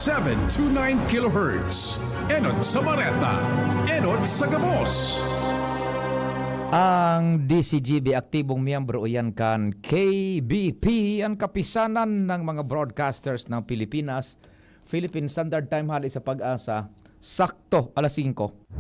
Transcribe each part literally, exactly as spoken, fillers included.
Seven two nine kilohertz. Enot sa Bareta, enot sa Gabos. Ang D Z G B aktibong miyembro iyan kan K B P, ang Kapisanan ng mga Broadcasters ng Pilipinas, Philippine Standard Time hali sa Pag-asa, sakto alas singko.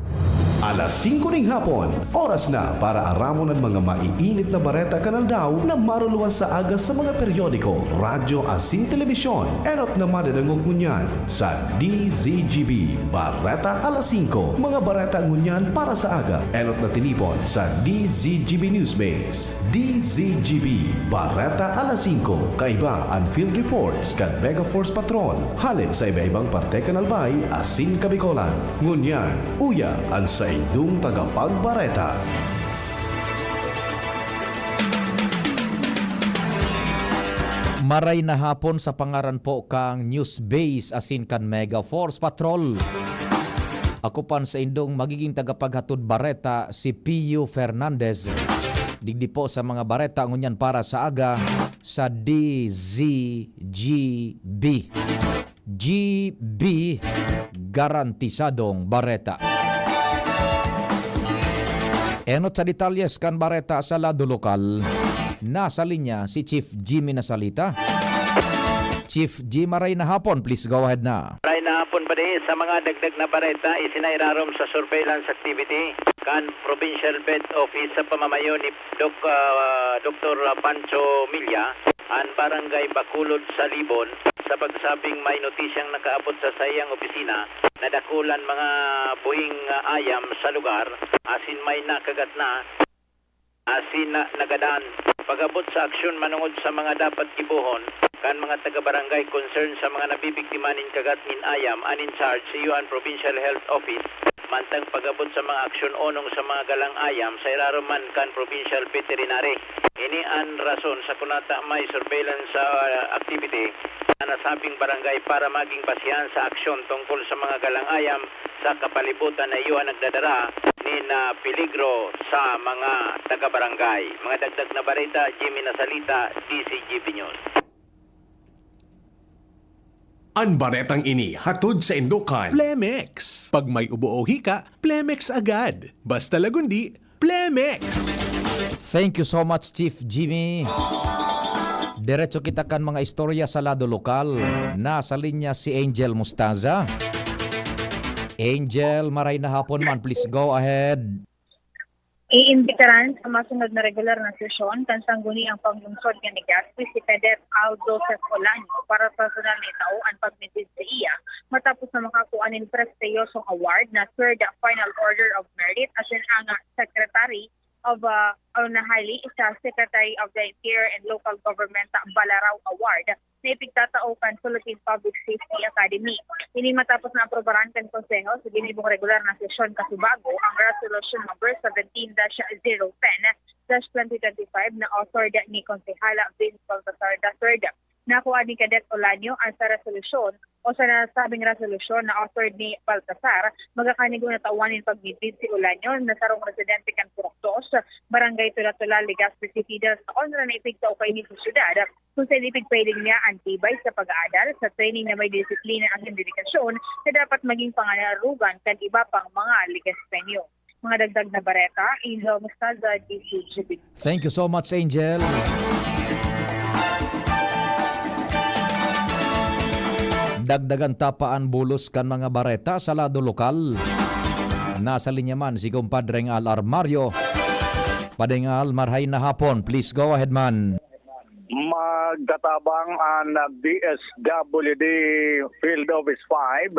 Alas singko ning hapon, oras na para aramon an mga maiinit na bareta kan aldaw na maruluwas sa aga sa mga periodiko, radyo asin telebisyon. Enot na madadangog ngunyan sa D Z G B Bareta alas singko. Mga bareta ngunyan para sa aga, enot na tinipon sa D Z G B Newsbase. D Z G B Bareta alas singko. Kaiba an field reports kan Mega Force Patrol hale sa iba-ibang parte kan Albay asin Kabicolan. Ngunyan, uya an saindong tagapagbareta. Maray na hapon sa pangaran po kang Newsbase asin kan Mega Force Patrol. Ako pan saindong magiging tagapaghatod bareta si Pio Fernandez. Digdi po sa mga bareta ngunyan para sa aga sa D Z G B. G B, garantisadong bareta. Enot sa detalyes kan bareta sa lado lokal. Nasa linya si Chief Jimmy Nasalita. Chief G, maray na hapon. Please go ahead na. Maray na hapon pa din. Sa mga dagdag na bareta, isinairarom sa surveillance activity kan Provincial Bed Office sa pamamayo ni Doc, ah, Doktor Pancho Milla, an Barangay Bacolod sa Libon, sa pagsabing may notisyang nakaabot sa saiyang opisina na dakulan mga buhing, ah, ayam sa lugar, asin may nakagat na, asin na, nagadan. Pag-abot sa aksyon manongod sa mga dapat gibohon kan mga taga-barangay concern sa mga nabibiktima nin kagat nin ayam, an in charge, iyo an Provincial Health Office, mantang pag-abot sa mga aksyon onong sa mga galang ayam sa irarom man kan Provincial Veterinary. Ini an rason sa kunata may surveillance, ah, activity sa nasabing barangay para maging basihan sa aksyon tungkol sa mga galang ayam sa kapalibutan na iyo an nagdadara nin, ah, peligro sa mga taga-barangay. Mga dagdag na bareta, Jimmy Nasalita, D Z G B News. An baretang ini hatod saindo kan Plemex. Pag may ubo o hika, Plemex agad. Basta lagundi, Plemex! Thank you so much, Chief Jimmy. Diretso kita kan mga istorya sa lado lokal. Nasa linya si Angel Mustaza. Angel, maray na hapon man. Please go ahead. Iimbitaran sa masunod na regular na sesyon kan Sangguniang Panglungsod kan Legazpi si Cadet Al Joseph Olaño para personal na itao an pagmidbid saiya matapos na makakua nin prestiyosong award na Third Final Order of Merit asin ang Secretary of, ah, o nahali sa Secretary of the Interior and Local Government Balaraw Award na ipigtatao kan Philippine Public Safety Academy. Ini matapos na aprobaran kan Konseho sa ginibong regular na sesyon kasubago ang Resolution Number seventeen dash zero ten dash twenty twenty-five na authored ni Konsehala Vince Baltasar the third. Nakua ni Cadet Olanio ang sa resolusyon o sa nasabing resolusyon na authored ni Baltasar, magkakanigo na tawan nin pagmidbid si Olanio na sarong residente kan Purok Dos, Barangay Tula-Tula, Legazpi City, dahil sa honra na ipigtao kaini sa syudad, kung saan ipigpahiling niya an tibay sa pag-aadal, sa training na may disiplina asin dedikasyon na dapat maging panganarogan kan iba pang mga Legazpeño. Mga dagdag na bareta, Angel Mostaza, D C G B. Thank you so much, Angel. Dagdagan ta pa an bulos kan mga bareta sa lado lokal. Nasa linya man si Compadre Ngal Armario. Padre Ngal, marhay na hapon. Please go ahead man. Magtatabang an D S W D Field Office five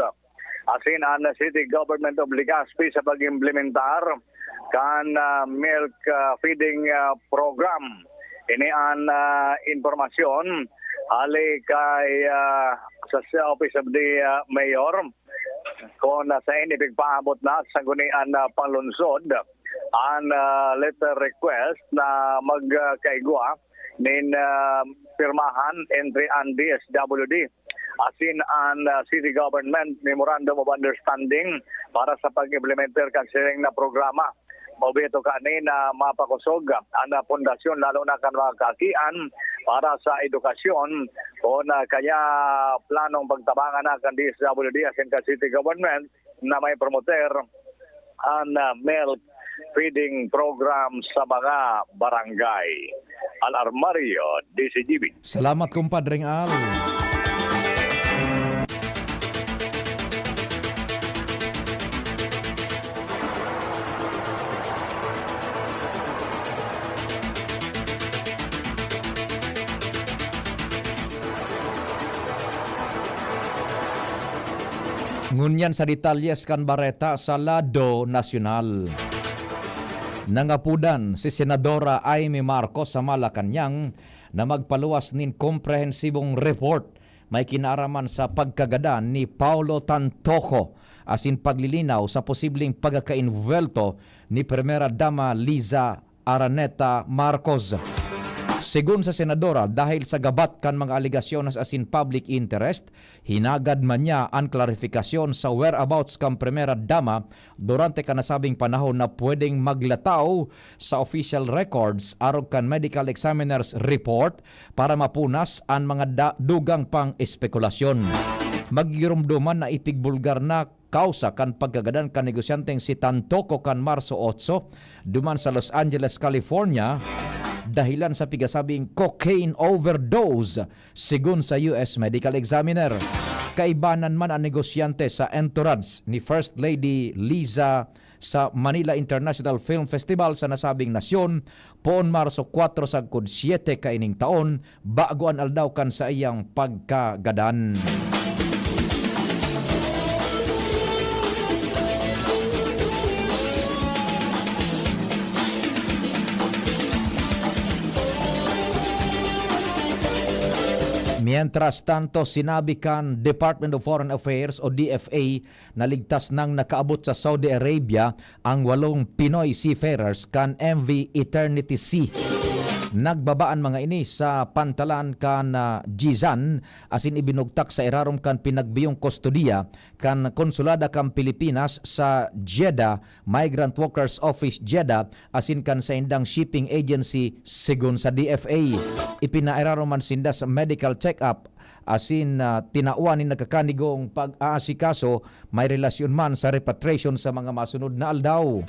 asin an City Government of Legazpi sa pag-implementar kan, ah, milk, ah, feeding, ah, program. Ini an, ah, impormasyon hale kay, ah, sa, sa Office of the, ah, Mayor, kun, ah, saen ipigpaabot na sa sanggunian na panlungsod an, ah, letter request na magkaigwa nin, ah, pirmahan entre an D S W D asin an, ah, City Government Memorandum of Understanding para sa pag-implementer kan siring na programa. Maobheto kani na mapakosog an, ah, pundasyon, lalo na kan mga kaakian Para sa edukasyon, kun, ah, kaya planong pagtabangan na kan D S W D asin kan City Government na may promoter an, ah, milk feeding program sa mga barangay. Al Armario, D C G B. Salamat, Kumpadreng Al. Ngunyan sa detalyes kan bareta sa lado nasyonal. Nangapudan si Senadora Imee Marcos sa Malacañang na magpaluwas nin komprehensibong report may kinaaraman sa pagkagadan ni Paolo Tantoco asin paglilinaw sa posibleng pagkakainbuwelto ni Primera Dama Liza Araneta Marcos. Segun sa senadora, dahil sa gabat kan mga alegasyones asin public interest, hinagad man niya an klarifikasyon sa whereabouts kan Primera Dama durante kan nasabing panahon na pwedeng maglataw sa official records arog kan medical examiner's report para mapunas an mga da-, dugang pang espekulasyon. Magigiromdoman na ipigbulgar na kausa kan pagkagadan kan negosyanteng si Tantoco kan Marso otso, duman sa Los Angeles, California, dahilan sa pigasabing cocaine overdose, segun sa U S Medical Examiner. Kaibanan man an negosyante sa entourage ni First Lady Liza sa Manila International Film Festival sa nasabing nasyon, poon Marso kwatro sagkod siyete kaining taon, bago an aldaw kan saiyang pagkagadan. Mientras tanto, sinabi kan Department of Foreign Affairs o D F A na ligtas nang nakaabot sa Saudi Arabia ang walong Pinoy seafarers kan M V Eternity Sea. Nagbaba an mga ini sa pantalan kan, ah, Jizan asin ibinugtak sa irarom kan pinagbiyong kustodiya kan Konsulada kan Pilipinas sa Jeddah, Migrant Workers Office Jeddah asin kan saindang shipping agency, segun sa D F A. Ipinairarom man sinda sa medical check-up asin, ah, tinawan nin nagkakanigong pag-aasikaso may relasyon man sa repatriation sa mga masunod na aldaw.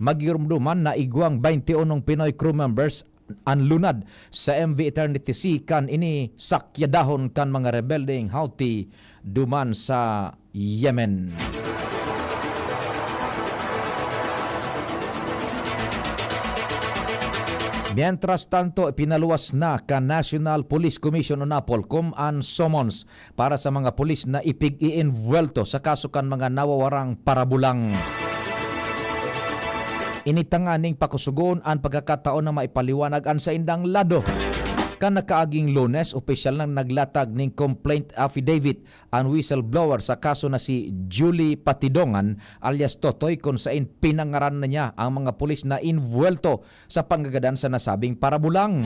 Magirumduman na igwang baynte unong Pinoy crew members an lunad sa M V Eternity Sea kan ini sakyadahon kan mga rebeldeng Houthi duman sa Yemen. Mientras tanto, ipinaluwas na kan National Police Commission o NAPOLCOM an summons para sa mga pulis na ipig-iinbuwelto sa kaso kan mga nawawarang parabulang. Ini tanganing pakusugon an pagkakataon na maipaliwanag an saindang lado. Kan nakaaging Lunes, opisyal nang naglatag nin complaint affidavit an whistleblower sa kaso na si Julie Patidongan alias Totoy, kun sain pinangaran na niya ang mga pulis na inbuwelto sa panggagadan sa nasabing parabulang.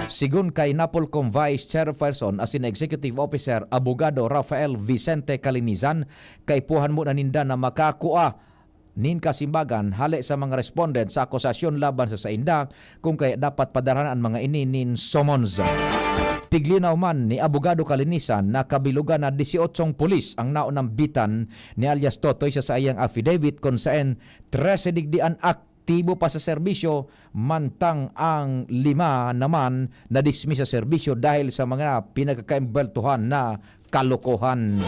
Sigon kay NAPOLCOM Vice Chairperson asin Executive Officer Abogado Rafael Vicente Calinisan, kaipuhan muna ninda na makakua nin kasimbagan hale sa mga respondent sa akusasyon laban sa sainda, kung kaya dapat padarhan an mga ini nin summons. Piglinaw man ni Abogado Calinisan na kabilugan na disyotsyong pulis ang naunambitan ni alias Totoy sa saiyang affidavit, kun saen trese digdi an aktibo pa sa serbisyo, mantang ang lima naman na-dismiss sa serbisyo dahil sa mga pinagkakaembweltohan na kalokohan.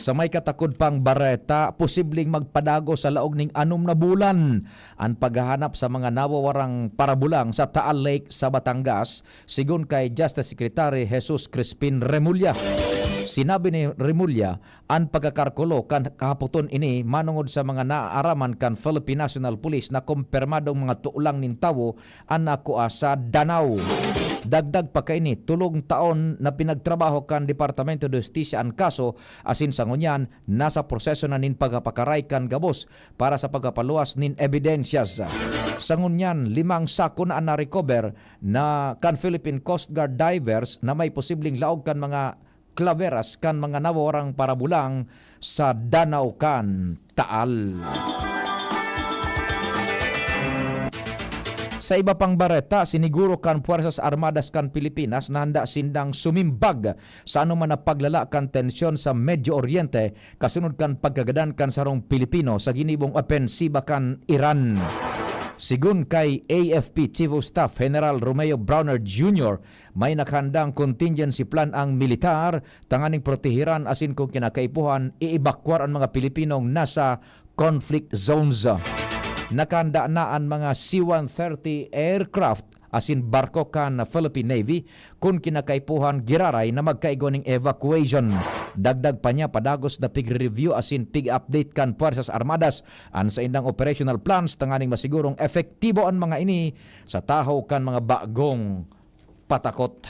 Sa may katakod pang bareta, posibleng magpadagos sa laog ning anom na bulan an paghahanap sa mga nawawarang parabulang sa Taal Lake sa Batangas, sigon kay Justice Secretary Jesus Crispin Remulla. Sinabi ni Remulla, an pagkakarkulo kan kahapoton ini manongod sa mga naaaraman kan Philippine National Police na kumpirmadong mga tulang nin tawo an nakua sa Danao. Dagdag pa kaini, tolong taon na pinagtrabaho kan Departamento de Justicia an kaso, asin sa ngunyan, nasa proseso na nin pagpapakaray kan gabos para sa pagpapaluwas nin ebidensyas. Sa ngunyan, limang sako na an na-recover na kan Philippine Coast Guard divers na may posibleng laog kan mga klaberas kan mga nawawarang parabulang sa Danao kan Taal. Sa iba pang bareta, siniguro kan Puwersas Armadas kan Pilipinas na handa sindang sumimbag sa anoman na paglala kan tensyon sa Medio Oriente kasunod kan pagkagadan kan sarong Pilipino sa ginibong opensiba kan Iran. Sigon kay A F P Chief of Staff General Romeo Brawner Junior, may nakahandang contingency plan ang militar tanganing protehiran asin kung kinakaipuhan, iibakwar an mga Pilipinong nasa conflict zones. Nakahanda na an mga C one thirty aircraft asin barko kan Philippine Navy kun kinakaipuhan giraray na magkaigwa nin evacuation. Dagdag pa niya, padagos na pigre-review asin pig-update kan Puwersas Armadas an saindang operational plans tanganing masigurong epektibo an mga ini sa tahaw kan mga bagong patakot.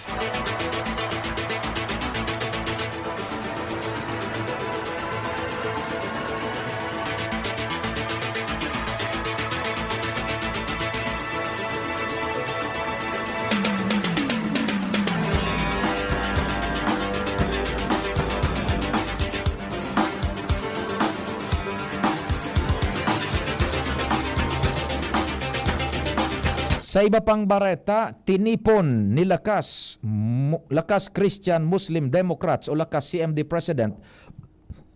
Sa iba pang bareta, tinipon ni Lakas, Mo-, Lakas Christian Muslim Democrats o Lakas C M D President,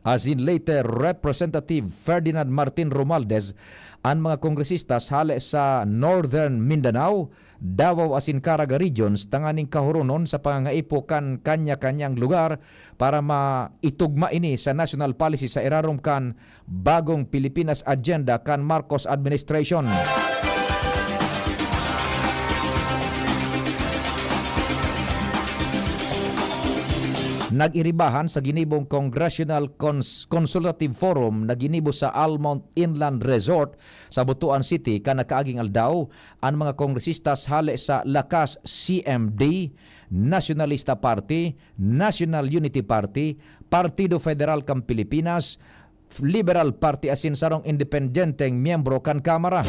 asin later Representative Ferdinand Martin Romualdez, an mga kongresistas hale sa Northern Mindanao, Davao asin Caraga Regions tanganing kahuronon sa pangangaipo kan kanya-kanyang lugar para maitugma ini sa national policy sa irarom kan bagong Pilipinas agenda kan Marcos administration. Nag-iribahan sa ginibong Congressional Cons-, Consultative Forum na ginibo sa Almont Inland Resort sa Butuan City kan nakaaging aldaw an mga kongresistas hale sa Lakas C M D, Nacionalista Party, National Unity Party, Partido Federal kan Pilipinas, Liberal Party asin sarong independenteng miyembro kan Kamara.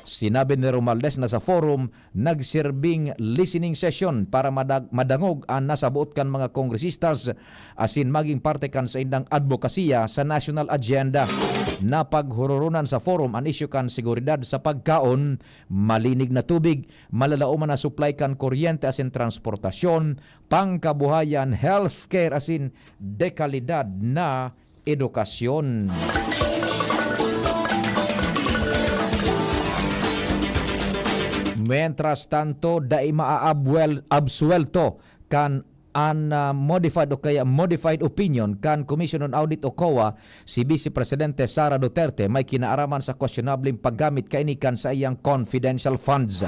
Sinabi ni Romualdez na sa forum, nagsirbing listening session para madag-, madangog an nasaboot kan mga kongresistas asin maging parte kan saindang adbokasiya sa national agenda. Napaghororonan sa forum an isyu kan seguridad sa pagkaon, malinig na tubig, malalaoman na supply kan kuryente asin transportasyon, pangkabuhayan, healthcare asin dekalidad na edukasyon. Mientras tanto, dai maaabwel-, absuwelto kan an, ah, modified o kaya modified opinion kan Commission on Audit o COA si Vice Presidente Sara Duterte may kinaaraman sa questionableng paggamit kaini kan saiyang confidential funds.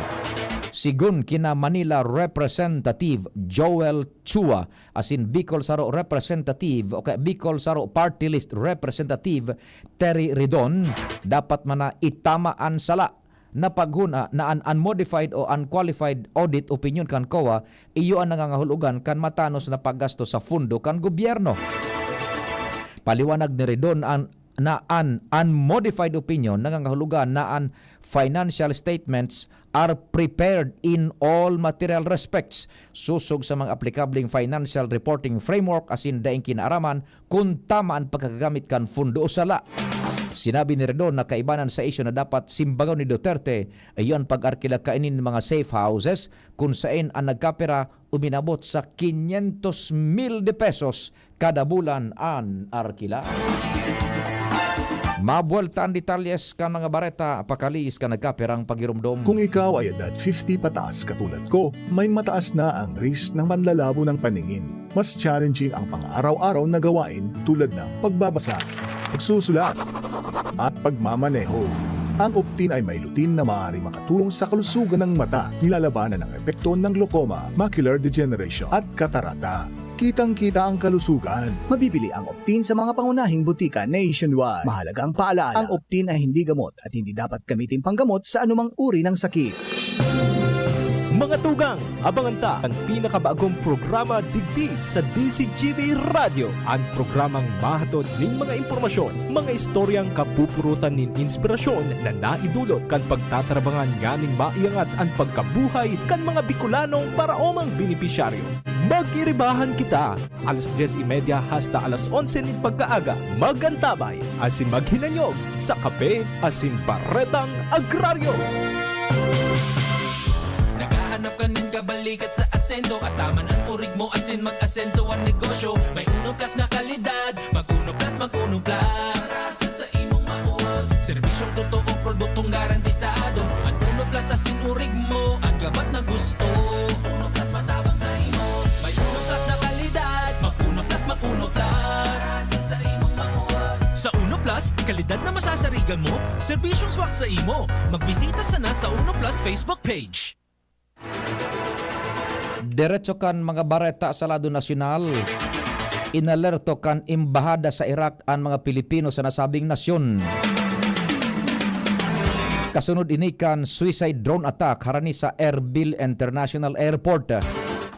Sigon kina Manila Representative Joel Chua asin Bicol Saro Representative o kaya Bicol Saro Party List Representative Terry Ridon, dapat man na itama an sala na paghuna na an unmodified o unqualified audit opinion kan COA iyo an nangangahulugan kan matanos na paggastos sa pondo kan gobyerno. Paliwanag ni Ridon an, na an unmodified opinion nangangahulugan na an financial statements are prepared in all material respects sosog sa mga aplikableng financial reporting framework asin daing kinaaraman kun tama an pagkagagamit kan pondo o sala. Sinabi ni Ridon na kaibanan sa isyu na dapat simbagon ni Duterte, iyo an pag-arkila kaini nin mga safe houses kun saen an nagkapira uminabot sa quinientos mil de pesos kada bulan an arkila. Mabuwelta an detalyes kan mga bareta, pakaliis kan nagkapirang pagiromdom. Kung ikaw ay edad fifty pataas katulad ko, may mataas na ang risk ng panlalabo ng paningin. Mas challenging ang pang-araw-araw na gawain tulad ng pagbabasa, pagsusulat, at pagmamaneho. Ang Optin ay may lutein na maaaring makatulong sa kalusugan ng mata, nilalabanan ang epekto ng glaucoma, macular degeneration, at katarata. Kitang-kita ang kalusugan. Mabibili ang Optin sa mga pangunahing butika nationwide. Mahalagang paalaala, ang Optin ay hindi gamot at hindi dapat gamitin panggamot sa anumang uri ng sakit. Mga tugang, abangan ta an pinakabagong programa digdi sa D Z G B Radyo, an programang mahatod nin mga impormasyon, mga istoryang kapupurutan nin inspirasyon na naidulot kan pagtatarabangan nganing maiangat an pagkabuhay kan mga Bicolanong paraomang benepisyaryo. Mag-iribahan kita, alas dyes y media hasta alas onse nin pagkaaga. Mag-antabay asin maghinanyog sa Kape asin Baretang Agraryo. Balikat sa asenso, ataman an orig mo asin mag-asenso an negosyo. May Uno Plus na kalidad, mag Uno Plus, mag Uno Plus. Sa, sa, sa imong maurag. Serbisyong totoo, produktong garantisado. An Uno Plus asin orig mo, an gabat na gusto. Uno Plus matabang sa imo. May Uno Plus na kalidad, mag Uno Plus, mag Uno Plus. Sa, sa, sa imong maurag. Sa Uno Plus, kalidad na masasarigan mo, serbisyong swak sa imo. Magbisita sana sa Uno Plus Facebook page. Diretso kan mga bareta sa lado nasyonal, inalerto kan embahada sa Iraq an mga Pilipino sa nasabing nasyon. Kasunod ini kan suicide drone attack harani sa Erbil International Airport.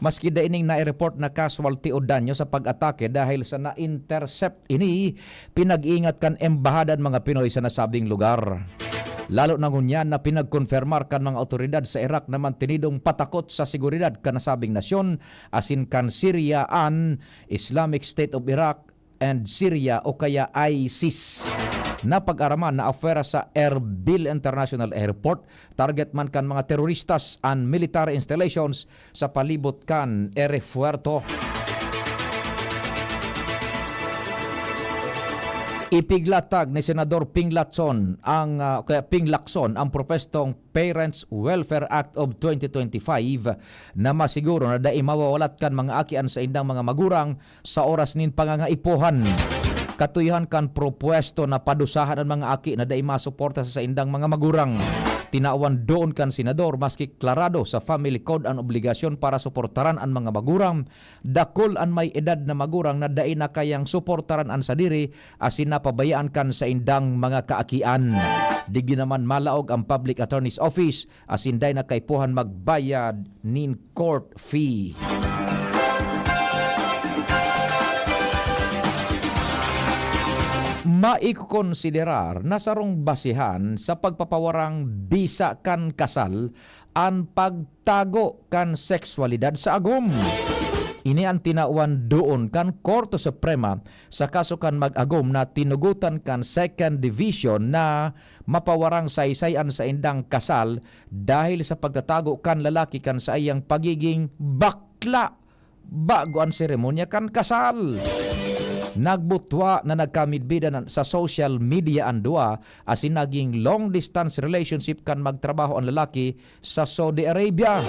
Maski dai ning nai-report na casualty o danyo sa pag-atake dahil sa na-intercept ini, pinag-iingat kan embahada an mga Pinoy sa nasabing lugar. Lalo na ngunyan na pinagkonfirmar kan mga awtoridad sa Iraq na mantinidong patakot sa seguridad kan nasabing nasyon, asin kan Syria an Islamic State of Iraq and Syria o kaya ISIS, na pag-araman na apwera sa Erbil International Airport. Target man kan mga teroristas an military installations sa palibot kan erepuerto. Ipiglatag ni Senador Ping Lacson ang, ah, kaya Ping Lacson ang propwestong Parents Welfare Act of twenty twenty-five na masiguro na dai mawawalat kan mga aki an saindang mga magurang sa oras nin pangangaipuhan. Katuyohan kan propwesto na padusahan an mga aki na dai masuporta sa saindang mga magurang. Tinawan doon kan senador, maski klarado sa family code an obligasyon para suportaran an mga magurang, dakul an may edad na magurang na dai na kayang suportaran an sadiri asin napabayaan kan saindang mga kaakian. Digdi naman malaog ang Public Attorney's Office asin dai na kaipuhan magbayad nin court fee. Maikokonsiderar na sarong basihan sa pagpapawarang bisa kan kasal an pagtago kan sekswalidad sa agom. Ini an tinawan doon kan Korte Suprema sa kaso kan mag-agom na tinugotan kan Second Division na mapawarang saysay an saindang kasal dahil sa pagtatago kan lalaki kan saiyang pagiging bakla bago an seremonya kan kasal. Nagbutwa na nagkamidbidan sa social media an duwa asin naging long distance relationship kan magtrabaho an lalaki sa Saudi Arabia.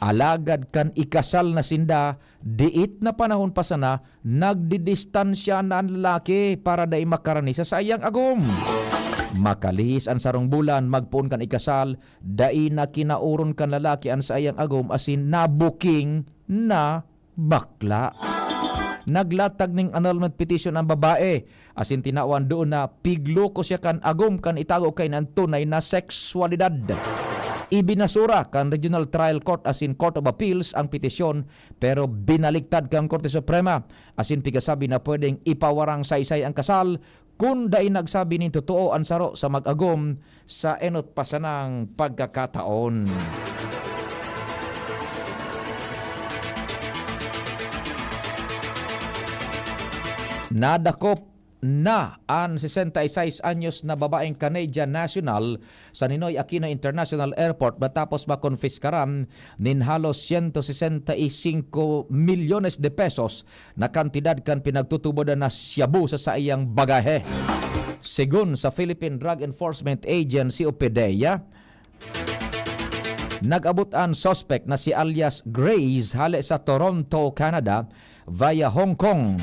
Alagad kan ikasal na sinda, diit na panahon pa sana, nagdidistansya na an lalaki para dai makarani sa saiyang agom. Makalihis an sarong bulan, magpoon kan ikasal, dai na kinaoron kan lalaki an saiyang agom asin nabuking na bakla. Naglatag ning annulment petition an babae, asin tinawan doon na pigloko siya kan agom kan itago kaiyan an tunay na sekswalidad. Ibinasura kan Regional Trial Court asin Court of Appeals ang petisyon, pero binaligtad kan Korte Suprema, asin pigasabi na pwedeng ipawarang saysay ang kasal kun dai nagsabi nin totoo an saro sa mag-agom sa enot pa sanang pagkakataon. Nadakop na an sesenta y seis anyos na babaeng Canadian national sa Ninoy Aquino International Airport matapos makonpiskaran nin halos siyento sesenta y singko milyones de pesos na kantidad kan pinagtutubodan na shabu sa saiyang bagahe. Segun sa Philippine Drug Enforcement Agency o PDEA, nag-abot an suspect na si alias Grace hale sa Toronto, Canada, via Hong Kong.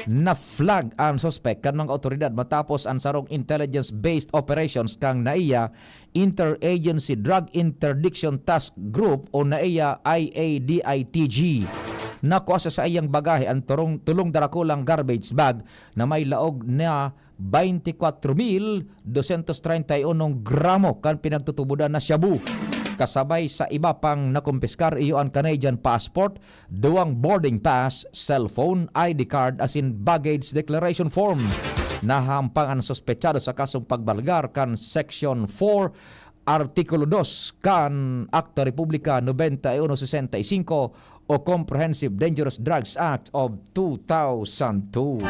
Na-flag an suspect kan mga awtoridad matapos an sarong intelligence-based operations kan NAIA, Interagency Drug Interdiction Task Group o NAIA I A D I T G. Nakua sa saiyang bagahe an turong, tulong darakulang garbage bag na may laog na baynte kwatro mil dosyentos treinta y uno gramo kan pinagtutubodan na shabu. Kasabay sa iba pang nakumpiskar, iyo an Canadian passport, duwang boarding pass, cellphone, I D card, asin baggage declaration form. Nahampang an suspetsado sa kasong pagbalgar kan Section four, Artikulo dos kan Akta Republika nobenta y uno sesenta y singko o Comprehensive Dangerous Drugs Act of two thousand two.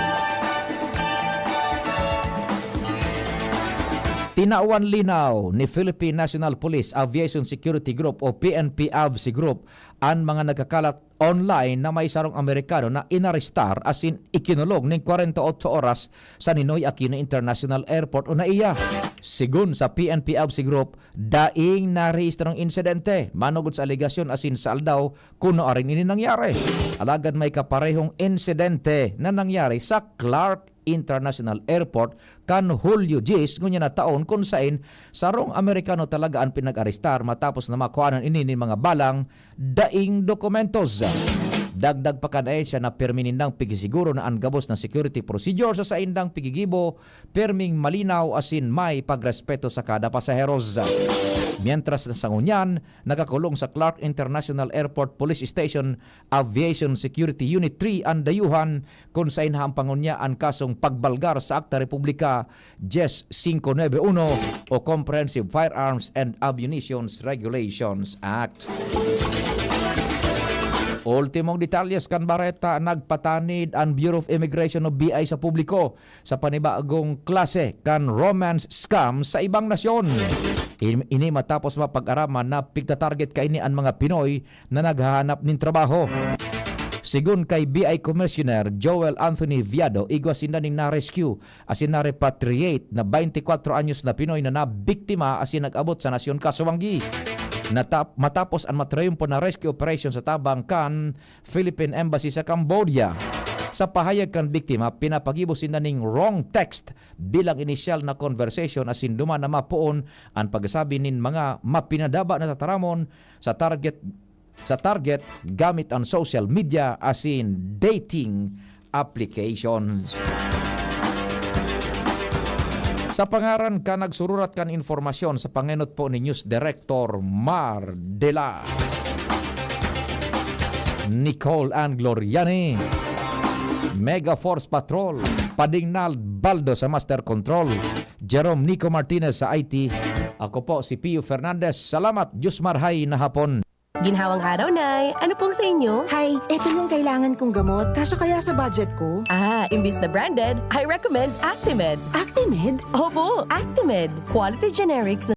Tinawan linaw ni Philippine National Police Aviation Security Group o P N P A V C Group an mga nagkakalat online na may sarong Amerikano na inarestar asin ikinulong nin kwarenta y ocho oras sa Ninoy Aquino International Airport o NAIA. Sigon sa P N P A V C Group, daing narehistrong insidente manugod sa alegasyon asin sa aldaw kun nuarin ini nangyari. Alagad may kaparehong insidente na nangyari sa Clark International Airport kan Hulyo diyes ngunyan na taon, kun saen sarong Amerikano talaga an pinag-arestar matapos na makuhanan ini nin mga balang daing dokumentos. Dagdag pa kan ahensya na pirmi nindang pigisiguro na an gabos na security procedure sa saindang pigigibo pirming malinaw asin may pagrespeto sa kada pasaheros. Mientras na sa ngunyan, nakakulong sa Clark International Airport Police Station Aviation Security Unit three an dayuhan kun saen haampangon niya an kasong pagbalgar sa Akta Republika diyes singko nuebe uno o Comprehensive Firearms and Ammunitions Regulations Act. Ultimong detalyes kan bareta, nagpatanid an Bureau of Immigration o B I sa publiko sa panibagong klase kan romance scam sa ibang nasyon. In-, ini matapos mapag-araman na pigta-target kaini an mga Pinoy na naghahanap nin trabaho. Sigon kay B I Commissioner Joel Anthony Viado, igwa sinda nin na-rescue asin na-repatriate na twenty-four anyos na Pinoy na nabiktima asin nag-abot sa nasyon kasuwanggi. Natap-, matapos an matrayumpo na rescue operation sa tabang kan Philippine Embassy sa Cambodia. Sa pahayag kan biktima, pinapagibo sinda ning wrong text bilang inisyal na conversation asin duman na mapoon an pagsabi nin mga mapinadaba na tataramon sa target, sa target gamit an social media asin dating applications. Sa pangaran kan nagsururat kan impormasyon sa pangenot po ni News Director Mar de la Nicole Ann Gloriani, Mega Force Patrol, Padingnal Baldo sa Master Control, Jerome Nico Martinez sa I T. Ako po si Pio Fernandez. Salamat, Diyos marhay na hapon. Ginhawang araw, Nay. Ano pong sa inyo? Hay, eto yung kailangan kong gamot. Kasya kaya sa budget ko? Ah, imbis na branded, I recommend Actimed. Actimed? Opo, Actimed. Quality generics na